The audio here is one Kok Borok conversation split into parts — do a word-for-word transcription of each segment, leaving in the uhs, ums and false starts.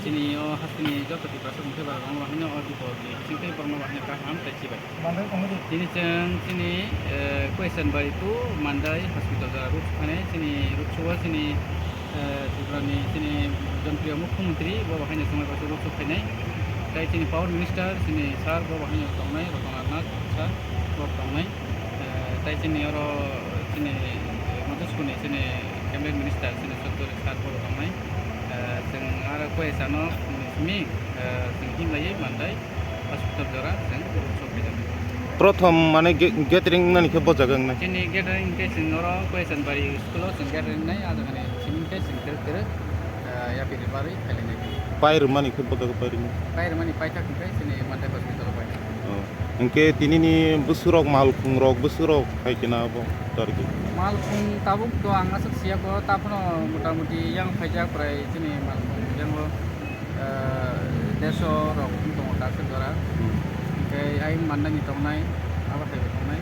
Chini o hasteni joto Tiprasa mungsa borok rok no bahai no o bipo ni bising twi borok no bahai no kaham tei chibai. Tini chwng chini, eh, Question Bari to Mandai hospital jora road sukhainai chini road show chini, eh, Tripura ni chini Jonpriya Mukhyamantri bo bahai no chwngbai road show khainai. Tei chini Power Minister chini sir bo bahai no tongnai Ratan Lal Nath sir bo tongnai. Eh, tei chini oro chini, eh, Manjusku ni chini Cabinet Minister chini Chaudhary sir bo tongnai. Eh, chwng aro koi sano simi, eh, chwng himlaiwi Mandai hospital jora chwng sokphaijak. Prothom mane ge-, gathering nani khe bo jaga wngnai? Chini gathering khe chwng oro Question Bari school o chwng gathering nai, ah jagani simi khe chwng kwrwk kwrwk, eh, yapiri barwi phailainai. Pai rwmani khe bo jaga pai rwmani? Pai rwmani paithak hwnkhe chini Mandai hospital o pai. Oh. Hwnkhe tinini bwswkrok malkhungrok bwswkrok hai khe na abo target? Malkhung tabuk to ang aswk siya ko, ta phano mota moti yang phaijak prai chini malkhung yang o, eh, dersho rok wng tongo ta aswk jora. Hmm. Hwnkhe ayang mandani tongnai, abo hai tongnai.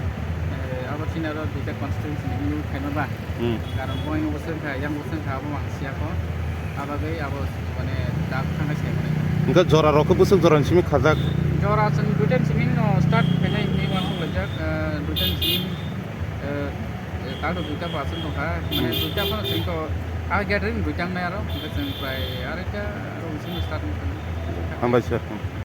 Eh, abo chini aro duita constituency ni wngwi phaima ba. Hmm. Karon bo yang bwswk kha, yang bwswk kha, abo ang siya ko. Abagwi abo mane dak thangna siya ko. Hwnkhe jora rok khe bwswk jora ni simi khajak? Jora chwng duita ni simi no start khainai hinwi uansuk laijak, eh, duita ni simi, eh, eh, tal rok duita percent tongkha, mane Hmm. duita phano chwng to a gathering duita wngnai aro, hwnkhe chwng prai aroita rok simi start wngkha. Hambai sir.